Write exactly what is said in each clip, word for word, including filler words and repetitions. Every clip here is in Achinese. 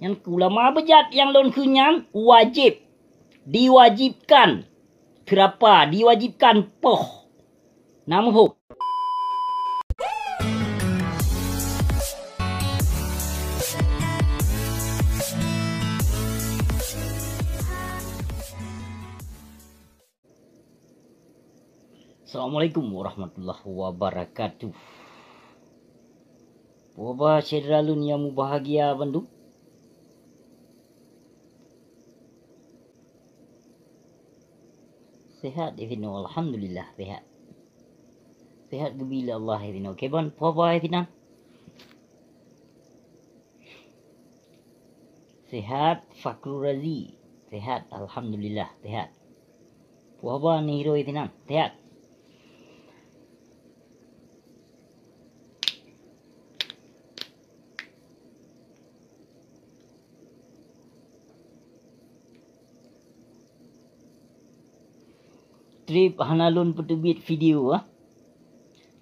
Nyan keu ulama beujat nyang lôn kheun nyan wajéb, diwajibkan, teurapa, diwajibkan poh. Na muphom? Assalamualaikum warahmatullahi wabarakatuh. Peue haba syedara lôn nyang mubahgia bandum? Sehat disinoe, alhamdulillah sehat. Sehat geubri lé Allah disinoe. Kiban peue haba sinan? Sehat, Fakrul Razi. Sehat, alhamdulillah sehat. Peue haba neuhiroi sinan? Sehat. Treb hana lôn peuteubiet video, ah.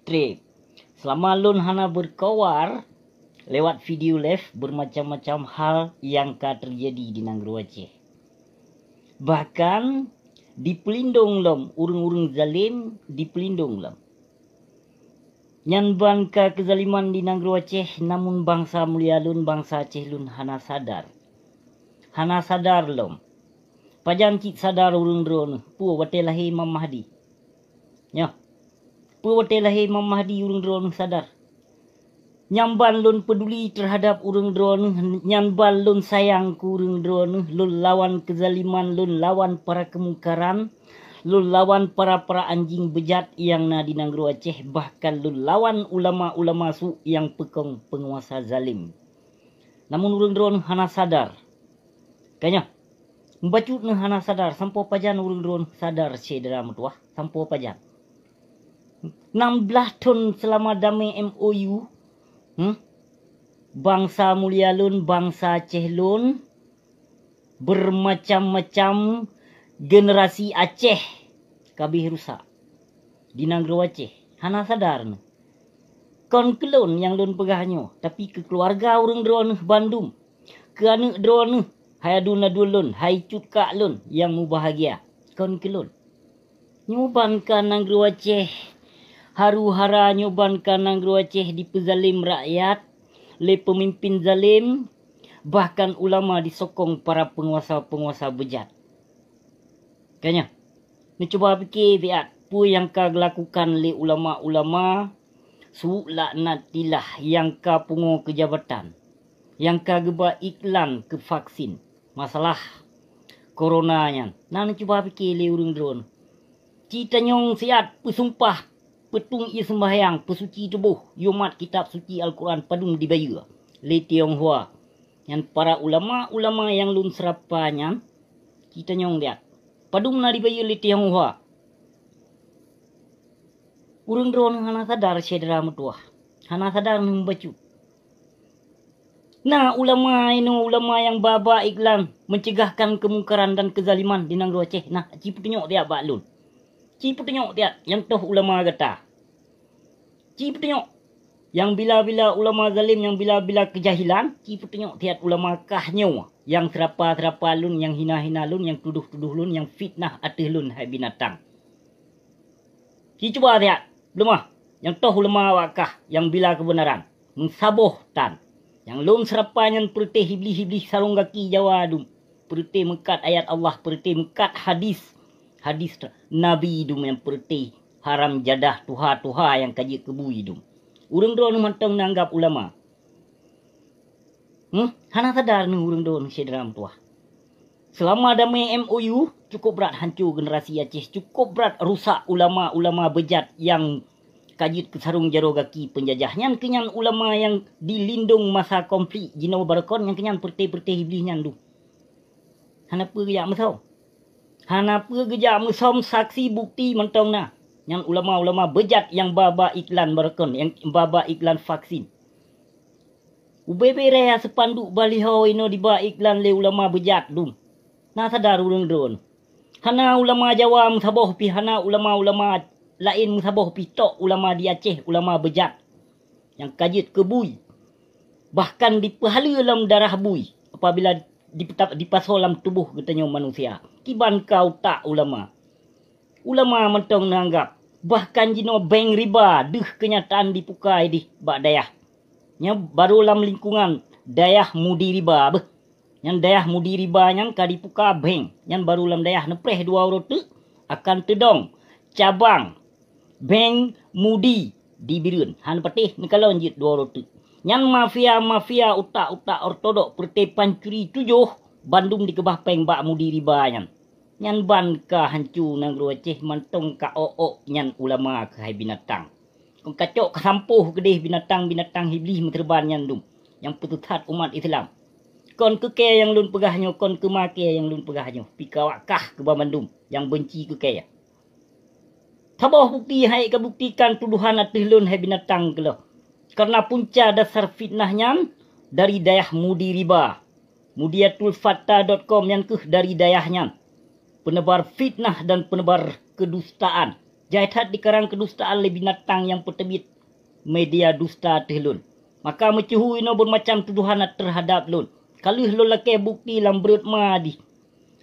Treb. Seulama lôn hana beukabar lewat video live, beumacam-macam hal nyang ka teujadi di nanggroe Aceh. Bahkan dipeulindong lom, ureuëng-ureuëng zalem dipeulindong lom. Nyan ban ka keuzaliman di nanggroe Aceh, namun bansa mulia lôn, bansa Aceh lôn hana sadar. Hana sadar lom. Pajan cit sadar ureuëng droeneueh, peue watée lahé Imam Mahdi? Nyoe, peue watée lahé Imam Mahdi ureuëng droeneueh sadar? Nyan ban lôn peuduli teuhadab ureuëng droeneueh, nyan ban lôn sayang keu ureuëng droeneueh, lôn lawan keuzaliman, lôn lawan para keumungkaran, lôn lawan para-para anjing beujat nyang na di nanggroe Aceh, bahkan lôn lawan ulama-ulama su nyang peukong peunguasa zalem. Namun ureuëng droeneueh hana sadar. Ka nyoe, mubacut neuh hana sadar, sampoe pajan ureuëng droeneueh sadar syedara meutuwah, sampoe pajan? Nam blaih thon seulama damé M O U, hmm? Bansa mulia lôn, bansa Aceh lôn, beumacam-macam generasi Aceh ka abéh rusak di nanggroe Aceh. Hana sadar neuh. Kon keu lôn nyang lôn peugah nyoe, tapi keu keuluwarga ureuëng droeneueh bandum, keu aneuëk droeneueh, hai aduen-aduen lôn, hai cut kak lôn nyang mubahgia. Kon keu lôn. Nyoe ban ka nanggroe Aceh haru-hara, nyoe ban ka nanggroe Aceh dipeuzalem rakyat lé peumimpén zalem, bahkan ulama disokong para peunguasa-peunguasa beujat. Ka nyoe, neucuba pike siat peue nyang ka geulakukan lé ulama-ulama su laknatillah nyang ka pungoe keu jabatan, nyang ka geuba iklan keu vaksin masalah korona nyan. Na neucuba pike lé ureuëng droeneueh. Ci tanyong siat peusumpah, peutung ié seumbahyang, peusuci tuboh, yue mat kitab suci Alquran padum dibayeue lé Tionghoa. Nyan para ulama-ulama nyang lôn seurapa nyan, ci tanyong siat, padum na dibayeue lé Tionghoa. Ureuëng droeneueh hana sadar syedara meutuwah, hana sadar neuh mubacut. Na ulama inoe, ulama nyang ba-ba iklan meuceugahkan keumungkaran dan keuzaliman di nanggroe Aceh, na, ci peutunyok siat bak lôn. Ci peutunyok siat nyang toh ulama gata. Ci peutunyok nyang bila-bila ulama zalem, nyang bila-bila keujahilan, ci peutunyok siat ulama kah nyoe nyang seurapa-seurapa lôn, nyang hina-hina lôn, nyang tudoh-tudoh lôn, nyang fitnah ateueh lôn hai binatang. Ci cuba siat, beuleumoh, nyang toh ulama awak kah nyang bila keubeunaran, meusaboh tan. Nyang lôn seurapa nyan peureutéh iblih-iblih sarong gaki Jawa dum, peureutéh meukat ayat Allah, peureutéh meukat hadis, hadis Nabi dum nyang peureutéh haram jadah tuha-tuha nyang ka jeuet keu bui dum. Ureuëng droeneueh mantong neuanggab ulama. Hmm? Hana sadar neuh ureuëng droeneuh syedara meutuwah. Seulama damé M O U, cukup brat hanco generasi Aceh, cukup brat rusak ulama-ulama beujat nyang ka jeuet keu sarong jaroe gaki peunjajah. Nyan keuh nyan ulama nyang dilindong masa konflik jinoe baroekon, nyan keuh nyan peureutéh-peureutéh iblih nyan dum. Hana peue geujak meusom. Hana peue geujak meusom, saksi bukti mantong na. Nyan ulama-ulama beujat nyang ba-ba iklan baroekon, nyang ba-ba iklan vaksin. Ubé-bé raya seupanduk baliho inoe diba iklan lé ulama beujat dum. Na sadar ureuëng droeneuh. Hana ulama Jawa meusaboh pih, hana ulama-ulama laén meusaboh pih, tok ulama di Aceh, ulama beujat nyang ka jeuet keu bui. Bahkan dipeuhaleue lom darah bui. apabila dipeta-, dipasoe lam tuboh geutanyoe manusia. Kiban ka utak ulama. Ulama mantong neuanggab, bahkan jinoe bank riba deuh keunyataan dipuka ideh bak dayah. Nyan barô lam lingkungan dayah mudi riba beuh. Nyan dayah mudi riba nyan ka dipuka bank, nyan barô lam dayah neupreh dua uroe teuk akan teudong cabang bank mudi di Bireuen. Hana patéh neukalon jeuet dua uroe teuk. Nyan mafia-mafia utak-utak ortodok peureute pancuri tujoh bandum dikeubah péng bak mudi riba nyan. Nyan ban ka hanco nanggroe Aceh mantong ka ôk-ôk nyan ulama keuhai binatang. Kon kacok kasampoh keudeh binatang-binatang Iblih meuteurban nyan dum nyang peusisat umat Islam. Kon keu kée nyang lôn peugah nyoe, kon keu ma kée nyang lôn peugah nyoe, pi kawak kah keu banmandum nyang beunci keu kée. Saboh bukti hai kabuktikan tuduhan ateueh lôn hai binatang keulôh. Karena punca dasar fitnah nyan dari dayah mudi riba. Mudiatul Fata dot com nyan keuh dari dayah nyan. Peunebar fitnah dan peunebar keudustaan. Jai that dikarang keudustaan lé binatang nyang peuteubiet media dusta ateueh lôn. Maka meuceuhu inoe beumacam tuduhan teuhadab lôn. Ka lheueh lôn lakée bukti lam breuet ma dih.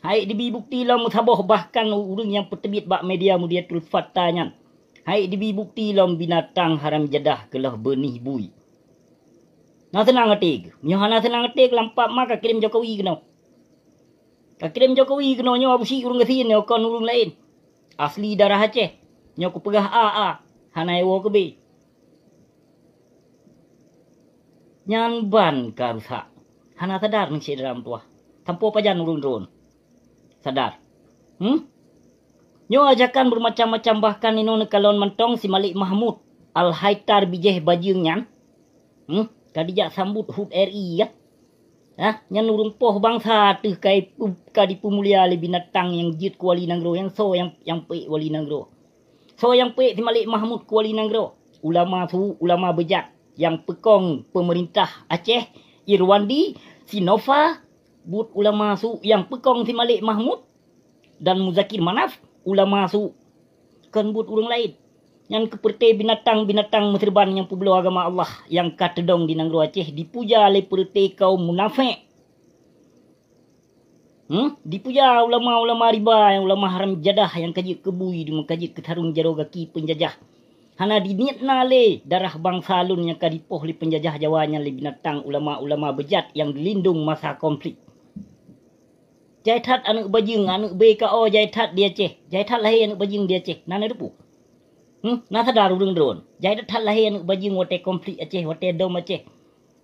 Hai dibi bukti lom meusaboh, bahkan ureuëng nyang peuteubiet bak media Mudiatul Fata nyan. Hai dibi bukti lom binatang haram jadah keulôh beunih bui. Na seunang até geuh. Meunyoe hana seunang até geuh, lam pap ma ka kirém Jokowi keunoe. Ka kirém Jokowi keunoe nyoe Abusyik ureuëng gasien nyoe kon ureuëng laén. Asli darah Aceh. Nyoe kupeugah A, A, hana iwoe keu B. Nyan ban ka rusak. Hana sadar neuh syedara meutuwah. Sampoe pajan ureuëng droen sadar? Hmm? Nyoe ajakan beumacam-macam, bahkan inoe neukalon mantong si Malik Mahmud Al-Haitar bijéh bajeueng nyan. Hmm? Ka dijak sambot hut R I kan? Hah? Nyan ureuëng poh bansa teuh ka ipu-, ka dipeumulia lé binatang nyang jeuet keu wali nanggroe, nyang soe nyang, nyang peuék wali nanggroe. Soe nyang peuék si Malik Mahmud keu wali nanggroe? Ulama su, ulama beujat nyang peukong peumeurintah Aceh, Irwandi, Sinova, buet ulama su nyang peukong si Malik Mahmud dan Muzakir Manaf, ulama su, kon buet ureuëng laén. Nyan keuh peureute binatang-binatang meuseurban nyang peubloe agama Allah nyang ka teudong di nanggroe Aceh dipuja lé peureute kaum munafék. Hmm? Dipuja ulama-ulama riba, ulama haram jadah nyang ka jeuet keu bui, nyang ka jeuet keu sarong jaroe gaki peunjajah. Hana diniet na lé darah bansa lôn nyang ka dipoh lé peunjajah Jawa nyan lé binatang ulama-ulama beujat nyang dilindong masa konflik. Jai that aneuëk bajeueng, aneuëk B K O jai that di Aceh. Jai that lahé aneuëk bajeueng di Aceh. Na neuteupeue? Hmm? Na sadar ureuëng droen? Jai that lahé aneuëk bajeueng watée konflik Aceh, watée dom Aceh.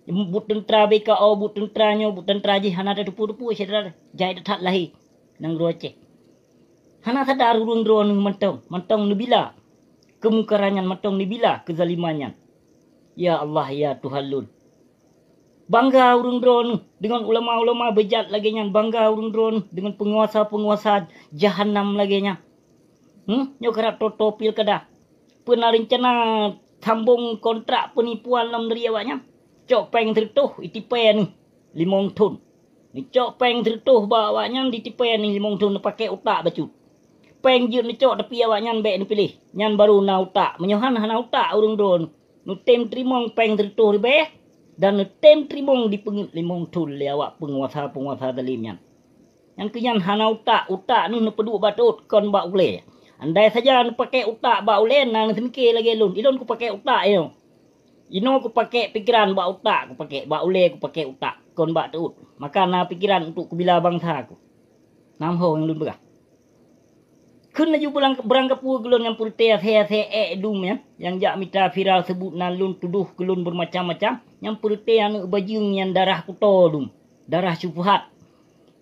Buet teuntra B K O, buet teuntra nyoe, buet teuntra jih, hana tateupeue-teupeue syedara. Jai that lahé nanggroe Aceh. Hana sadar ureuëng droeneuh mantong, mantong neubila keumungkaran nyan, mantong neubila keuzaliman nyan. Ya Allah, ya Tuhan lôn. Bangga ureuëng droeneuh deungon ulama-ulama beujat lagée nyan, bangga ureuëng droeneuh deungon peunguasa-peunguasa jahanam lagée nyan. Hmm? Nyoe karab toe-toe pilkada. Peue na reuncana sambong kontrak peunipuan lom dari awaknyan? Cok péng sireutôh, itipée neuh limong thon. Neucok péng sireutôh bak awaknyan, ditipée neuh limong thon, neupaké utak bacut. Péng jeuet neucok, tapi awaknyan bék neupiléh. Nyan barô na utak. Meunyoe han hana utak ureuëng droeneuh, neutem teurimong péng sireutôh ribée dan neutem teurimong dipeungeuet limong thon lé awak peunguasa-peunguasa zalim nyan. Nyang keu nyan hana utak, utak neuh neupeuduek bak teuôt kon bak ulée. Andai saja neupaké utak bak ulée, na neuseumike lagée lôn. Ilôn kupaké utak inoe. Inoe kupaké pikeran bak utak, kupaké bak ulée, kupaké utak kon bak teuôt. Maka na pikeran untuk keubila bansa ku. Nam ho nyang lôn peugah. Kheun laju beurang-, beurangkapeue keu lôn nyang peureute asée-asée ék dum nyan, nyang jak mita viral seubut nan lôn tudoh keu lôn beumacam-macam, nyang peureute aneuëk bajeueng nyan darah kuto dum, darah syubhat.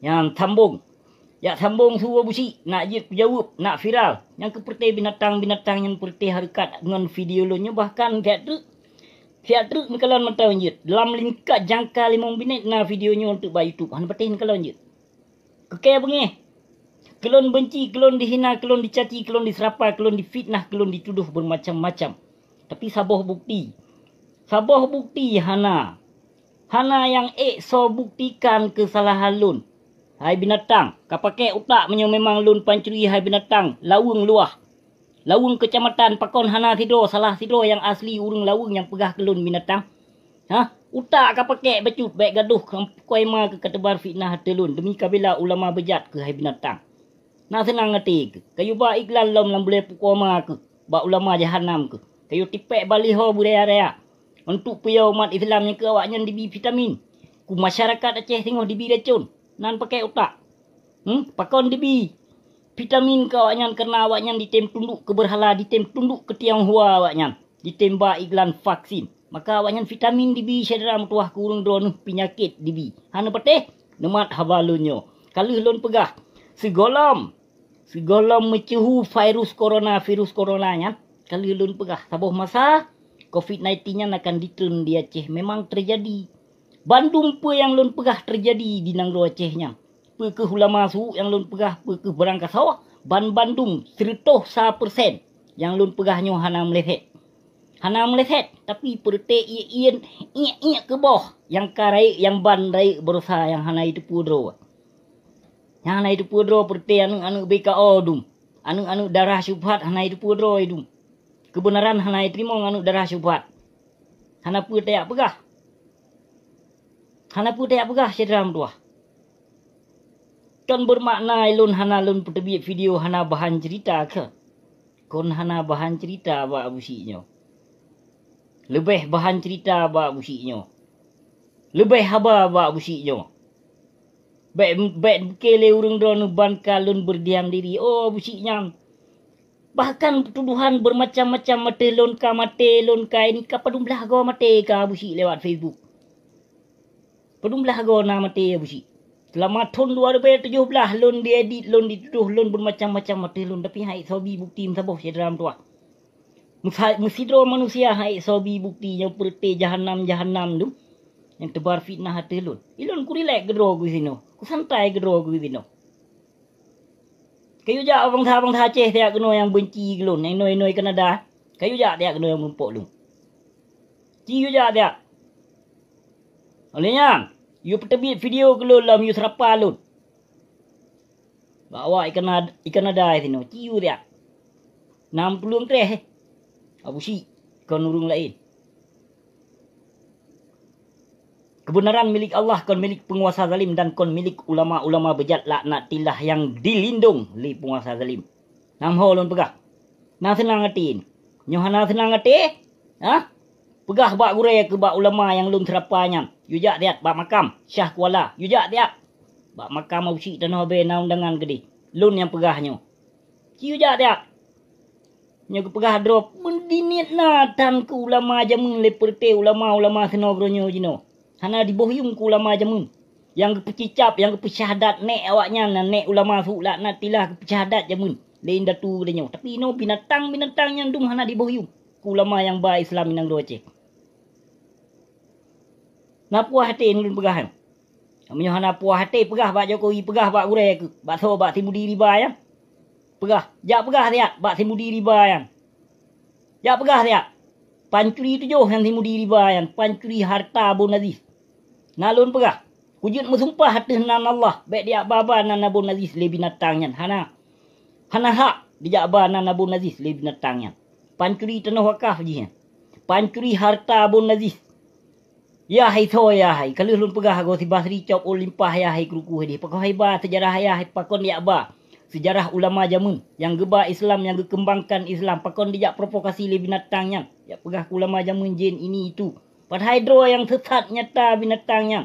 Nyan sambong. Jak sambong su Abusyik, nak jeuet kujaweueb, nak viral. Nyang keu peureute binatang-binatang nyang peureute hareukat ngon video lôn nyoe, bahkan siat treuk, siat treuk meukalon mantong jeuet. Dalam lingkat jangka limong minét na video nyoe teuk bak YouTube. Hana patéh neukalon jeuet. Keu kée beungéh. Keu lôn beunci, keu lôn dihina, keu lôn dicaci, keu lôn diseurapa, keu lôn difitnah, keu lôn ditudoh beumacam-macam. Tapi saboh bukeuti. Saboh bukeuti hana. Hana nyang ék soe buktikan keusalahan lôn. Hai binatang, ka paké utak meunyoe memang lôn pancuri, hai binatang, Laweueng luwah. Laweueng keucamatan pakon hana sidroe, salah sidroe nyang asli ureuëng Laweueng nyang peugah keu lôn binatang? Hah? Utak ka pakèk bacut, bèk gadôh keu koima keu ka teubar fitnah ateueh lôn, deumi kabela ulama beujat keuh hai binatang. Na seunang até keuh, kayue ba iklan lom lam bulèe pukoma keuh, bak ulama jahanam keuh, kayue tipèk baliho beuraya-raya, untuk peue umat Islam nyang keu awaknyan dibi vitamin. Keu masyarakat Aceh singoh dibi racon, nan pakèk utak. Hmm, pakon dibi vitamin keu awaknyan? Kareuna awaknyan ditem tunduk keu beurhala, ditem tunduk keu Tionghoa awaknyan, ditem ba iklan vaksin. Maka awaknyan vitamin dibi syedara meutuwah keu ureuëng droeneuh, peunyakét dibi. Hana patéh, neumat haba lôn nyoe. Ka lheueh lôn peugah, sigohlom, sigohlom meuceuhu virus corona, virus corona nyan, ka lheueh lôn peugah, saboh masa covid sembilan belas nyan akan ditreun di Aceh. Memang teujadi. Bandum peue nyang lôn peugah teujadi di nanggroe Aceh nyan. Peu kheueh ulama su nyang lôn peugah, peu kheueh barangkasoe, ban bandum sireutoh sa persen nyang lôn peugah nyoe hana meuleset. Hana meuleset, tapi peureuté ié-ién, iék-iék keuboh nyang ka rayeuk, nyang ban rayeuk barosa nyang hana jiteupeue droe. Nyang hana jiteupeue droe peureuté aneuëk-aneuëk B K O dum, aneuëk-aneuëk darah syubhat hana jiteupeue droe dum. Keubeunaran hana jiteurimong aneuëk darah syubhat. Hana peue tajak peugah. Hana peue tajak peugah syedara meutuwah. Kon beumakna lôn hana lôn peuteubiet video hana bahan ceurita keu? Kon hana bahan ceurita bak Abu Syik nyoe. Leubeh bahan ceurita bak Abu Syik nyoe. Leubeh haba bak Abu Syik nyoe. Bèk, bèk bukée lé ureuëng droeneuh ban ka lôn beurdiam diri. Oh, Abu Syik nyan. Bahkan tuduhan beumacam-macam, maté lôn ka, maté lôn ka, ini ka padum blaih goe maté ka Abu Syik lewat Facebook. Padum blaih goe na maté Abu Syik. Seulama thon dua ribèe tujoh blaih lôn diedit, lôn dituduh, lôn beumacam-macam maté lôn, tapi han ék soe bi bukti meusaboh syedara meutuwah. Meusa-, meusidroe manusia han ék soe bi bukti nyang peureuté jahanam-jahanam tu nyang teubar fitnah ateueh lôn. Ilôn kurilek keudroe keu sinoe, kusantai keudroe keu sinoe. Kayue jak bansa-bansa Aceh siat keunoe nyang beunci keu lôn, nyang inoi-inoi Kanada. Kayue jak siat keunoe nyang meurumpok lôn. Ci yue jak siat. Óh lheueh nyan, yue peuteubiet video keu lôn lom, yue seurapa lôn. Bak awak ikan ad-, ikan adai sinoe, ci yue siat. Na meutulông treh, eh. Abu Syik, kon ureuëng laén. Keubeunaran milék Allah, kon milék peunguasa zalim dan kon milék ulama-ulama beujat laknatillah nyang dilindong lé peunguasa zalim. Nam ho lôn peugah, na seunang até. Nyoe hana seunang até? Hah? Peugah bak gurée keu bak ulama nyang lôn seurapa nyan, yue jak siat bak makam Syah Kuala, yue jak siat bak makam Abu Syik Tanoh Abée na undangan keudeh. Lôn nyang peugah nyoe. Ci yue jak siat. Nyoe geupeugah droe, meudiniet na tan keu ulama jameun lé peureuté ulama-ulama sinoe geuroe nyoe jinoe. Hana diboh yuem keu ulama jameun. Nyang geupeucicab, nyang geupeusyahdat nék awaknyan, na nék ulama su laknatillah geupeusyahdat jameun lé indatu geutanyoe. Tapi inoe binatang-binatang nyan dum hana diboh yuem keu ulama nyang ba Islam inong droe Aceh. Na puah até lôn peugah nyan. Meunyoe hana puah até, peugah bak Jokowi, peugah bak gurée keuh, bak soe, bak Simudi Riba nyan. Peugah, jak peugah siat bak Simudi Riba nyan. Jak peugah siat. Pancuri tujoh nyan Simudi Riba nyan, pancuri harta Abon Aziz. Na lôn peugah, kujeuet meusumpah ateueh nan Allah, bèk dijak ba-ba nan Abon Aziz lé binatang nyan. Hana. Hana hak dijak ba nan Abon Aziz lé binatang nyan. Pancuri tanoh wakaf jih nyan. Pancuri harta Abon Aziz. Ya hai soe, ya hai, ka lheueh lôn peugah goe si Basri cop ôn limpah ya hai keuruku deh. Pakon hai ba seujarah ya hai, pakon jak ba seujarah ulama jameun nyang geuba Islam, nyang geukeumbangkan Islam, pakon dijak provokasi lé binatang nyan. Jak peugah keu ulama jameun jén ini itu. Padahai droe nyang seusat nyata binatang nyan.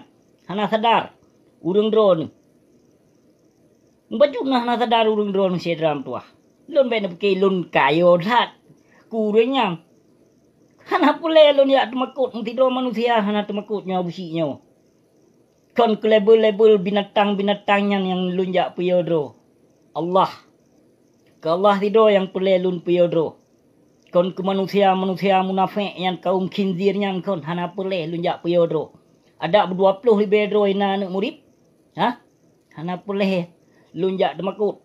Hana sadar ureuëng droeneuh. Mubacut na hana sadar ureuëng droeneuh syedara meutuwah. Lôn bèk neupike lôn kayo that keu ureuëng nyan. Hana peureulèe lôn jak teumakot, meusidroe manusia hana teumakot nyoe Abu Syik nyoe. Kon keu label-label binatang-binatang nyan nyang lôn jak peuyo droe. Allah. Keu Allah sidroe nyang peureulèe lôn peuyo droe. Kon keu manusia-manusia munafék nyan, kaum khinzir nyan kon hana peureulèe lôn jak peuyo droe. Adak beudua ploh ribèe droe na aneuk murit? Hah? Hana peureulèe lôn jak teumakot.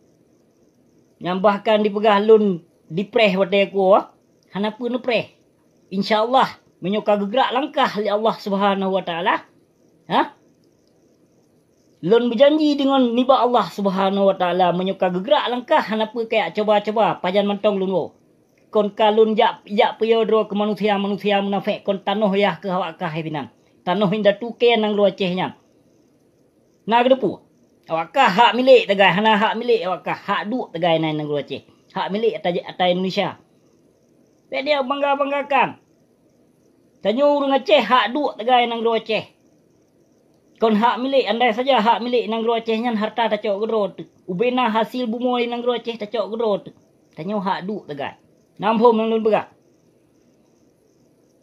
Nyang bahkan dipeugah lôn dipreh watèe kuwoe, hana peue neupreh. Insya Allah, meunyoe ka geugrak langkah lé Allah Subhanahu wa Taala, hah? Lôn beujanji deungon nibak Allah Subhanahu wa Taala, meunyoe ka geugrak langkah, hana peue kajak cuba-cuba, pajan mantong lôn woe. Kon ka lôn jak, jak peuyo droe keu manusia-manusia munafék, kon tanoh yah keu awak kah hai sinan. Tanoh indatu kèe nanggroe Aceh nyan. Na geuteupeue? Awak kah hak milék tagai, hana hak milék awak kah, hak duek tagai na nanggroe Aceh. Hak milék ata, ata Indonesia. Bèk dia bangga-banggakan. Tanyoe ureueng Aceh hak duek tagai nanggroe Aceh. Kon hak milék, andai saja hak milék nanggroe Aceh nyan harta tacok keudroe teuh. Ubena hasil bumoe nanggroe Aceh tacok keudroe teuh. Tanyoe hak duek tagai. Na muphom nyang lôn peugah.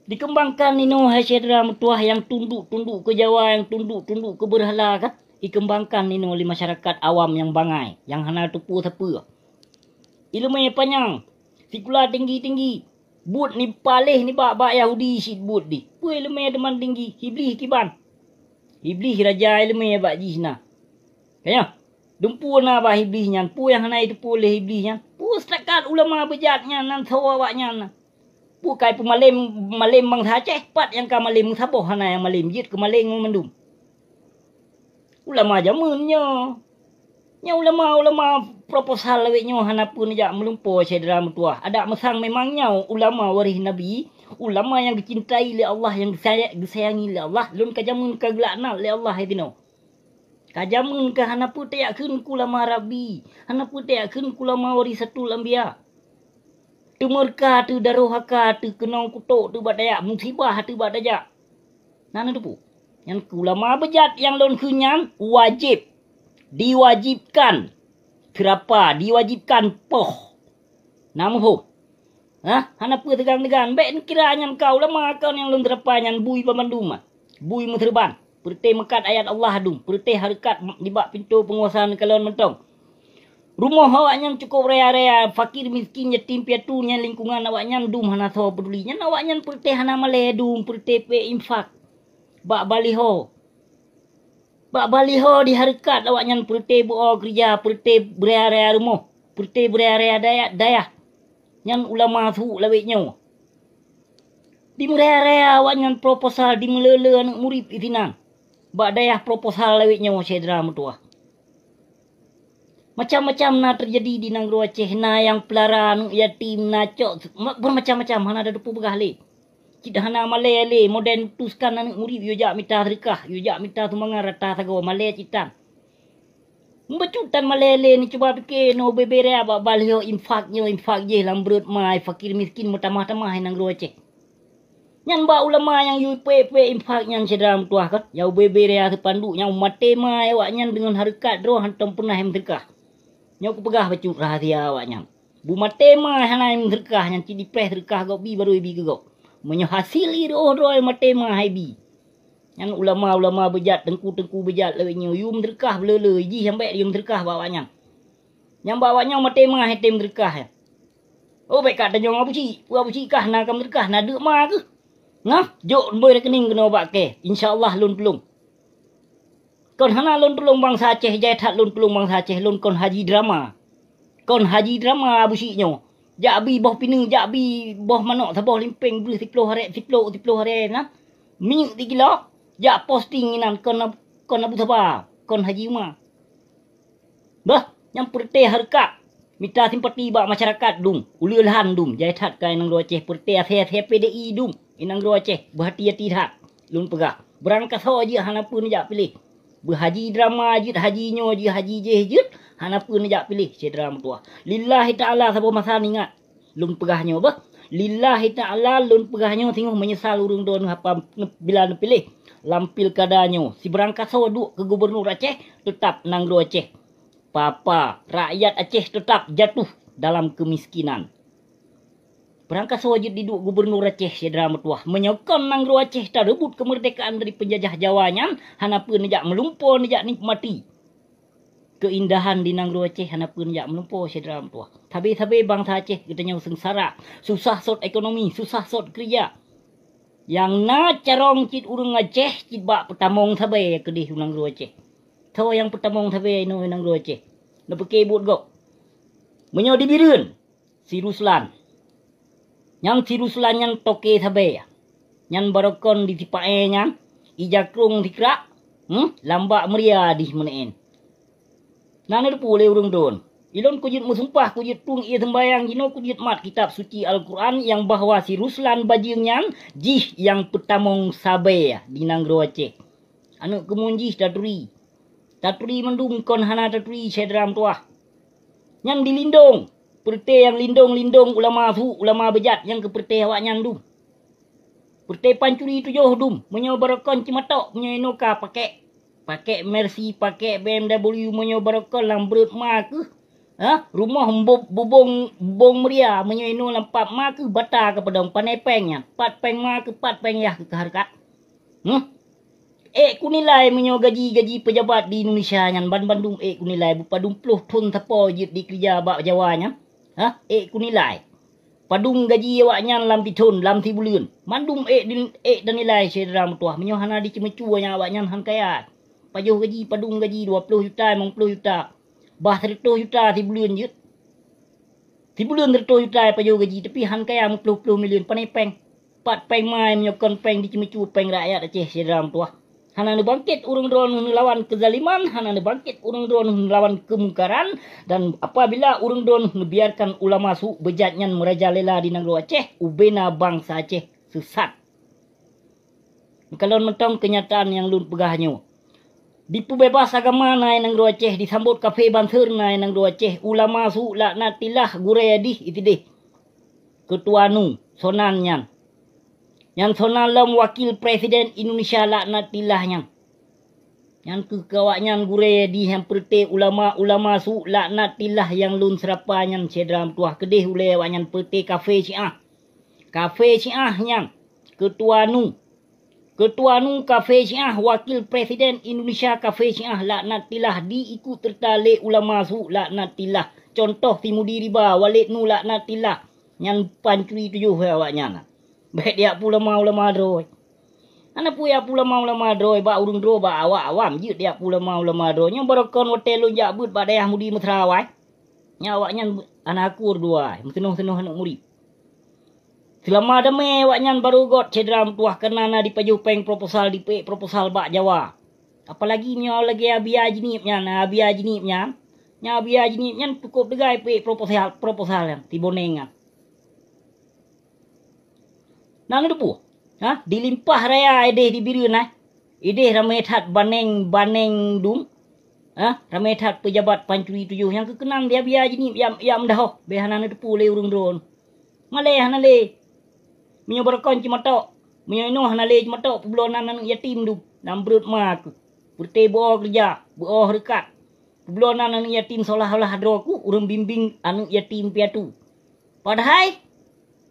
Dikeumbangkan inoe hai syedara meutuwah nyang tunduk-tunduk keu Jawa, nyang tunduk-tunduk keu beurhala kan. Dikeumbangkan inoe lé masyarakat awam nyang bangai, nyang hana teupeue sapeue. Ileumèe panyang, sikula tinggi-tinggi, buet ni paléh nibak bak Yahudi cit buet di. Peue ileumèe teuma tinggi, Iblih kiban. Iblih raja ileumèe bak jih na. Kaya, dumpeue na bak Iblih nyan, peue nyang hana jiteupeue lé Iblih nyan. Peue setakat ulama beujat nyan nan saboh awaknyan na. Peue kai peumalém, malém bansa Aceh, pat nyang ka malém meusaboh hana nyang malém, jeuet keu malém mandum. Ulama jameun nyoe. Nyan ulama-ulama proposal lawét nyoe hana peue neujak meulumpoe syedara meutuwah. Adak meusang memang nyoe ulama waréh Nabi, ulama nyang geucintai lé Allah, nyang geusaya-, geusayangi lé Allah, lôn ka jameun ka geulaknat lé Allah hai tinoe. Ka jameun ka hana peue tajak kheun keu ulama Rabbi, hana peue tajak kheun keu ulama warisatul anbiya. Teumeureuka teuh, darohaka teuh, keunong kutok teuh bak tajak, musibah teuh bak tajak. Na neuteupeue? Nyan keu ulama beujat nyang lôn kheun nyan wajéb, diwajibkan, seurapa diwajibkan poh. Na muphom? Hah? Hana peue teugang-teugang. Bèk neukira nyan ka ulama kon nyang lôn seurapa nyan bui banmandum. Bui meuseureuban. Peureutée meukat ayat Allah dum. Peureutée hareukat nibak pintoe peunguasa neukalon mantong. Rumoh awaknyan cukup raya-raya, fakir, miskin, yatim piatu, nyan lingkungan awaknyan dum hana soe peuduli. Nyan awaknyan peureutée hana malée dum, peureutée peuinfak. Bak baliho. Bak baliho di hareukat awaknyan peureutée beuo keureuja, peureutée beuraya-raya rumoh, peureutée beuraya-raya daya-, dayah. Nyan ulama su lawét nyoe. Di meuraya-raya awaknyan proposal, di meulé-lé aneuëk murit disinan. Bak dayah proposal lawét nyoe syedara meutuwah. Macam-macam na teujadi di nanggroe Aceh, na nyang peulara aneuëk yatim, na cok, ma-, beumacam-macam hana teupeue peugah lé. Cit hana malée lé, modern tuskan aneuëk murit yue jak mita seudeukah, yue jak mita sumbangan rata sagoe, malée cit tan. Meubacut tan malée lé, neucuba pike, noe bubé raya bak baliho infak nyoe, infak jih lam breuet mai, fakir miskin meutamah-tamah nanggroe Aceh. Nyan bak ulama nyang yue peuék-peuék infak nyan syedara meutuwah kan, nyang bubé raya seupandu nyang maté mai awaknyan deungon hareukat droe hántom peunah meuseudekah. Nyoe kupeugah bacut rahasia awaknyan. Beumaté mai hana meuseudekah nyan cit dipreh seudeukah gob bi barô ibi keu gob. Meunyoe hasé iroh droe maté mai hai bi. Nyan ulama-ulama beujat, teungku-teungku beujat lawét nyoe yue meuseudekah beuleu-leu, jih nyang bèk yue meuseudekah bak awaknyan. Nyang bak awaknyan maté mai hai tém meuseudekah nyan. Oh, bèk ka tanyong Abu Syik, peue Abu Syik kah na ka meuseudekah, na deuk ma keuh. Nah, jok bôi rekening keunoe bak kèe, insya Allah lôn tulông. Kon hana lôn tulông bansa Aceh, jai that lôn tulông bansa Aceh, lôn kon haji drama. Kon haji drama Abu Syik nyoe. Jak bi boh pineung, jak bi boh manok saboh limpéng breuh siploh haré, siploh, siploh haré na. Minyeuk sikilo, jak posting inan kon, kon Abu Saba, kon Haji Uma. Bah, nyang peureutée hareukat, mita simpati bak masyarakat dum, uleue lhan dum, jai that ka inong droe Aceh peureutée asée-asée P D I dum, inong droe Aceh beuhati-hati that. Lôn peugah, beurangkasoe jeuet hana peue neujak piléh. Beuhaji drama jeuet haji nyoe jeuet haji jéh jeuet, hana peue neujak piléh syedara meutuwah. Lillahi ta'ala saboh masa neuingat. Lôn peugah nyoe bah, lillahi ta'ala lôn peugah nyoe singoh meunyeusal ureuëng droeneuh hapa bila neupiléh lam pilkada nyoe. Sibeurangkasoe duek keu gubunur Aceh, teutab nanggroe Aceh papa, rakyat Aceh teutab jatuh dalam keumiskinan. Beurangkasoe jeuet diduek gubunur Aceh syedara meutuwah. Meunyoe kon nanggroe Aceh tareubot keumeurdekaan dari peunjajah Jawa nyan, hana peue neujak meulumpoe neujak nikmati keuindahan di nanggroe Aceh, hana peue neujak meulumpoe syedara meutuwah. Sabe-sabe bansa Aceh geutanyoe seungsara, susah sot ekonomi, susah sot keureuja. Nyang na carông cit ureuëng Aceh cit bak peutamong sabe keudeh u nanggroe Aceh. Soe nyang peutamong sabe inoe u nanggroe Aceh? Neupeuke buet gob. Meunyoe di Bireuen, si Ruslan. Nyang si Ruslan nyan toke sabe. Nyan barokon di sipa-e nyan, ija krong sikrak, hmm, lambak meuria dih meuneuen. Na neuteupeue lé ureuëng droen. Ilôn kujeuet meusumpah, kujeuet tueng ié seumbayang jinoe, kujeuet mat kitab suci Al-Quran nyang bahwa si Ruslan Bajeueng nyan jih nyang peutamong sabe di nanggroe Aceh. Aneuk keumuen jih taturi. Taturi mandum kon hana taturi syedara meutuwah. Nyan dilindong. Peureuté nyang lindong-lindong ulama su, ulama beujat nyang keu peureuté awaknyan dum. Peureuté pancuri tujoh dum, meunyoe barokon cimatok, meunyoe inoe ka pakek. Pakek Mercy, pakek B M W, meunyoe barokon lam breuet ma keuh. Ha? Rumoh mbo-, bubong, bubong meuria, meunyoe inoe lam pap ma keuh bata keu padong, pane péng nyan. Pat péng ma keuh, pat péng yah keuh ka hareukat. Hmm? Ék kunilai meunyoe gaji-gaji peujabat di Indonesia nyan banbandum ék kunilai, beupadum ploh thon sapo jeuet dikeureuja bak Jawa nyan. Ha? Ék kunilai. Padum gaji awaknyan lam sithon, lam sibuleuen. Mandum ék di-, ék tanilai syedara meutuwah. Meunyoe hana diceumeue nyan awaknyan han kaya. Pajoh gaji, padum gaji dua ploh juta, limong ploh juta. Bah seratus juta sibuleuen jeuet. Sibuleuen seratus juta pajoh gaji, tapi han kaya meuploh-ploh mileuen, pane péng. Pat péng ma meunyoe kon péng diceumeue péng rakyat Aceh syedara meutuwah. Hana neubangkét ureuëng droeneueh neulawan keuzaliman, hana neubangkét ureuëng droeneueh neulawan keumungkaran, dan apabila ureuëng droeneueh neubiarkan ulama su beujat nyan meurajalela di nanggroe Aceh, ubena bansa Aceh seusat. Meukalon mantong keunyataan nyang lôn peugah nyoe. Dipeubeubaih agama na i nanggroe Aceh, disambot kafé banser na i nanggroe Aceh, ulama su laknatillah gurée dih itideh. Keutua nu, Sonan nyan. Nyan Sonan lom wakil presiden Indonesia laknatillah nyan. Nyan keuh keu awaknyan gurée dih nyang peureuté ulama-ulama su laknatillah nyang lôn seurapa nyan syedara meutuwah keudeh ulée awaknyan peureuté kafé Syiah. Kafé Syiah nyan, keutua nu. Keutua nu kafé Syiah, wakil presiden Indonesia kafé Syiah laknatillah diikut serta lé ulama su laknatillah. Contoh si mudi riba, Walid Nu laknatillah. Nyan pancuri tujoh awaknyan. Bék diak peue ulama-ulama droe. Hana peue jak peue ulama-ulama droe bak ureuëng droe, bak awak awam jeuet diak peue ulama-ulama droe. Nyoe barokon watée lôn jak beuet bak dayah Mudi Mesra wai. Nyan awaknyan hana akur dua, meuteunoh-teunoh aneuk murit. Seulama damé awaknyan barô göt syedara meutuwah, kareuna na dipajoh péng proposal, dipeuék proposal bak Jawa. Apalagi nyoe lagée Abia Jeunieb nyan, Abia Jeunieb nyan, nyan Abia Jeunieb nyan cukôp teugai peuék proposal, proposal nyan, si Boneng nyan. Na neuteupeue? Ha? Di Limpah Raya ideh di Bireuen, eh? Ideh ramé that baneng-baneng dum. Ha? Ramé that peujabat pancuri tujoh nyang keukeunang di Abia Jeunieb, ya, ya meudahoh, bék hana neuteupeue lé ureuëng droe. Malée hana lé. Meunyoe barokon cimatok, meunyoe inoe hana lé cimatok, peubloe nan aneuk yatim dum, lam breuet ma keuh. Peureuté beuo keureuja, beuo hareukat. Peubloe nan aneuk yatim seolah-olah droe keuh ureuëng bimbéng aneuk yatim piatu. Padahai,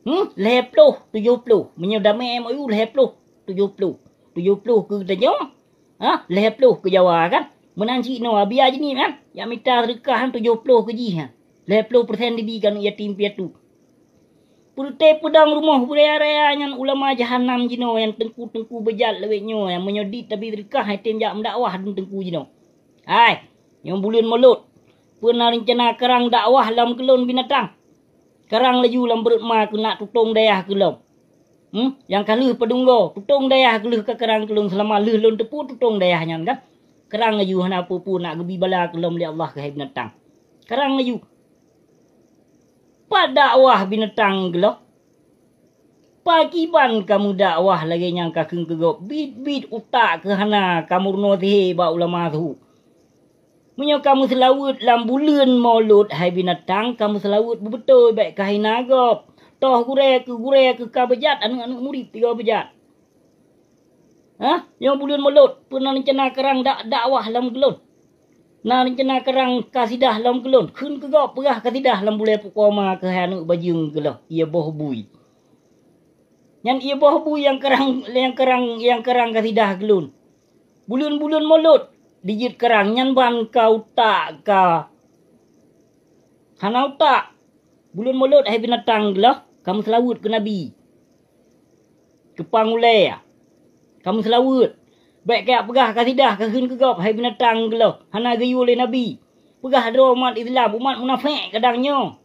hmm, lhée ploh, tujoh ploh. Meunyoe damé M O U lhée ploh, tujoh ploh. Tujoh ploh keu geutanyoe, ha, lhée ploh keu Jawa kan. Meunan cit inoe Abia Jeunieb kan, jak mita seudeukah kan tujoh ploh keu jih kan. Lhée ploh persen dibi keu aneuk yatim piatu. Peureuté peudong rumoh beuraya-raya nyan ulama jahanam jinoe nyang teungku-teungku beujat lawét nyoe nyang meunyoe dit tabi seudeukah hai tem jak meudakwah dum teungku jinoe. Hai, nyoe buleuen Molot, peue na reuncana karang dakwah lom keu lôn binatang? Karang laju lam breuet ma keunak tutong dayah keu lom. Hmm? Nyang ka lheueh padum goe, tutong dayah keu lheueh ka karang keu lôn seulama lheueh lôn teupeue tutong dayah nyan kan? Karang laju hana peue-peue nak geubi bala keu lom lé Allah keuhai binatang. Karang laju. Pat dakwah binatang keu lom? Pakiban kamoe dakwah lagée nyang kakheun keu gob, bit-bit utak keuh hana kamoe runoe sihé bak ulama su. Meunyoe kamoe seulaweuet lam buleuen Molot hai binatang, kamoe seulaweuet beubeutôi bék kahina gob. Toh gurée keu gurée keu ka beujat, aneuk-aneuk murit tiga beujat. Ha? Nyoe buleuen Molot, peue na reuncana karang dak-, dakwah lom keu lôn? Na reuncana karang kasidah lom keu lôn? Kheun keu gob peugah kasidah lam bulée pukoma keuhai aneuk bajeueng keu lôn, ié boh bui. Nyan ié boh bui nyang karang, nyang karang, nyang karang kasidah keu lôn. Buleuen-buleuen Molot dijeuet karang nyan ban ka utak ka hana utak. Buleuen Molot hai binatang geuloh, kamoe seulaweuet keu Nabi. Keu pang ulée, kamoe seulaweuet. Bék kajak peugah kasidah kakheun keu gob hai binatang geuloh, hana geuyue lé Nabi. Peugah droe umat Islam, umat munafék kadang nyoe.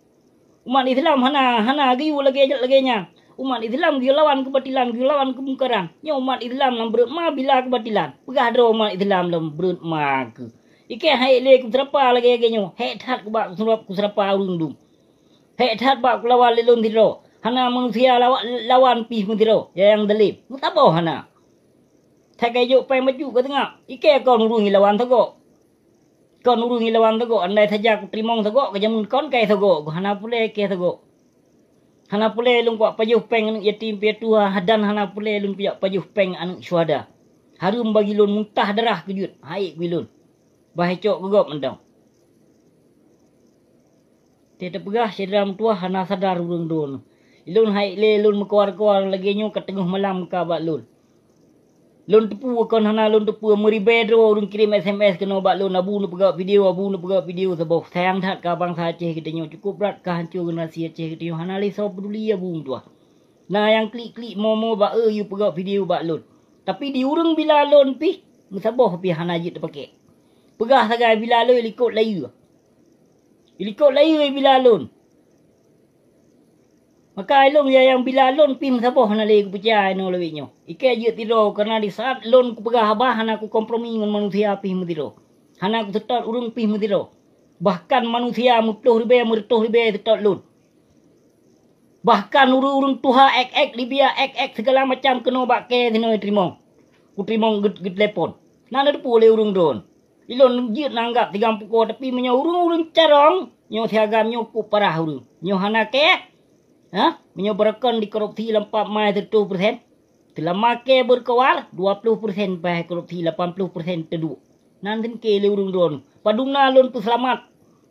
Umat Islam hana, hana geuyue lagée, lagée nyan. Umat Islam geuyue lawan keubatilan, geuyue lawan keumungkaran. Nyoe umat Islam lam breuet ma bila keubatilan. Peugah droe umat Islam lam breuet ma keuh. Ikei hai lé kuseurapa lagée-lagée nyoe, hék that kubak kuseurap-, kuseurapa ureuëng dum. Hék that bak kulawan lé lôn sidroe. Hana manusia lawa-, lawan pih meusidroe, nyang dalem. Meusaboh hana. That kajok péng bacut ka teungab. Ikei kon ureuëng ilawan sagoe. Kon ureuëng ilawan sagoe, andai saja kuteurimong sagoe, ka jameun kon kayée sagoe, hana pulée kayée sagoe. Hana pulée lôn kuwak pajoh péng aneuëk yatim piatu, dan hana pulée lôn kuwak pajoh péng aneuëk syuhada. Hareuem bagi lôn muntah darah keujeuet, hai kui lôn. Bah icok keu gob mantong. Teupeugah syedara meutuwah hana sadar ureuëng droeneuh. Ilôn hai lé lôn meukuar-kuar lagée nyoe ka teungoh malam ka bak lôn. Lôn teupeu kon hana lôn teupeu meuribée droe ureuëng kirém S M S keunoe bak lôn, "Abu neupeugah video, Abu neupeugah video saboh." Sayang that ka bansa Aceh geutanyoe, cukup brat ka hancô generasi Aceh geutanyoe, hana lé soe peuduli Abu meutuwah. Na nyang klik-klik mo-mo bak e yue peugah video bak lôn. Tapi di ureuëng bila lôn pih, meusaboh pih hana jeuet teupakée. Peugah sagai bila lôn likot layeue. Likot layeue bila lôn. Maka ilôn ya nyang bila lôn pih meusaboh hana lé geupeucaya inoe lawét nyoe. Ikei jeuet sidroe, kareuna di saat lôn kupeugah haba hana kukompromi ngon manusia pih meusidroe. Hana kuseutôt ureuëng pih meusidroe. Bahkan manusia meuploh ribée, meureutôh ribée seutôt lôn. Bahkan ureuëng-ureuëng tuha ék-ék, Libia ék-ék, segala macam keunoe bak kée sinoe teurimong. Kuteurimong geut-, geutelepon. Na neuteupeue lé ureuëng droeneuh. Ilôn jeuet na anggab tiga pukoe, tapi meunyoe ureuëng-ureuëng carông, nyoe si agam nyoe kok parah ureuëng. Nyoe hana kée, ha? Meunyoe beureukan dikorupsi lam pat mai sireutoh persen, seulama kée beureukoar, dua ploh persen paih korupsi, lapan ploh persen teuduek. Nan seuneukée lé ureuëng droeneuh. Padum na lôn peuseulamat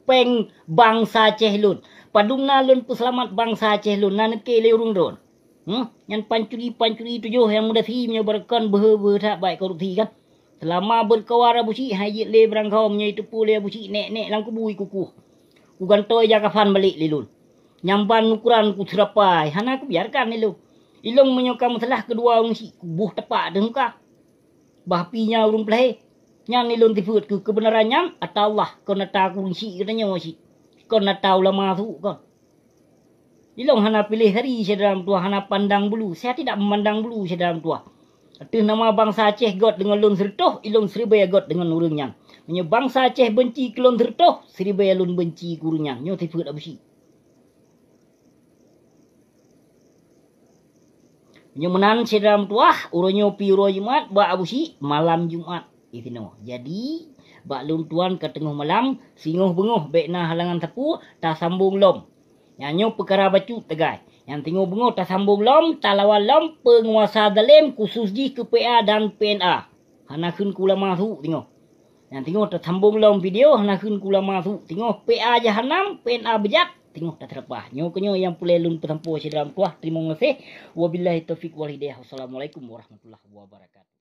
péng bansa Aceh lôn. Padum na lôn peuseulamat bansa Aceh lôn. Nan seuneukée lé ureuëng droeneuh. Hmm? Nyan pancuri-pancuri tujoh nyang meudasi meunyoe beureukan beuhe-beuhe that bak korupsi kan. Seulama beureukoar Abu Syik hai jeuet lé beurangkaho meunyoe jiteupeue lé Abu Syik nék-nék lam kubu jikukuh. Kugantoe ija kafan balek lé lôn. Nyang ban ukuran kuseurapa, hana kubiarkan lé lôn. Ilôn meunyoe ka meusalah keudua ureuëng Syik, kuboh tapak ateueh muka. Bah pih nyan ureuëng peulahé. Nyan ilôn sifeuet keu keubeunaran nyan ata Allah, kon ata ureuëng Syik geutanyoe Syik. Kon ata ulama su kon. Ilôn hana piléh sari syedara meutuwah, hana pandang bulu. Saya tidak memandang bulu syedara meutuwah. Ateueh nama bansa Aceh göt deungon lôn sireutoh, ilôn siribée göt deungon ureuëng nyan. Meunyoe bansa Aceh beunci keu lôn sireutoh, siribée lôn beunci keu ureuëng nyan. Nyoe sifeuet Abu Syik. Meunyoe meunan syedara meutuwah, uroe nyoe pih uroe Jumat, bak Abu Syik malam Jumat disinoe. Jadi, bak lôn tuan ka teungoh malam, singoh beungoh bék na halangan sapeue, tasambong lom. Nyan nyoe peukara bacut tagai. Nyang singoh beungoh tasambong lom, talawan lom peunguasa zalem, khusos jih keu P A dan P N A. Hana kheun keu ulama su singoh. Nyan singoh tasambong lom video, hana kheun keu ulama su singoh, P A jahanam, P N A beujat, singoh taseurapah. Nyoe keunyoe nyang peureulée lôn peusampoe syedara meutuwah. Teurimong gaséh. Wabillahi taufiq wal hidayah. Wassalamualaikum warahmatullahi wabarakatuh.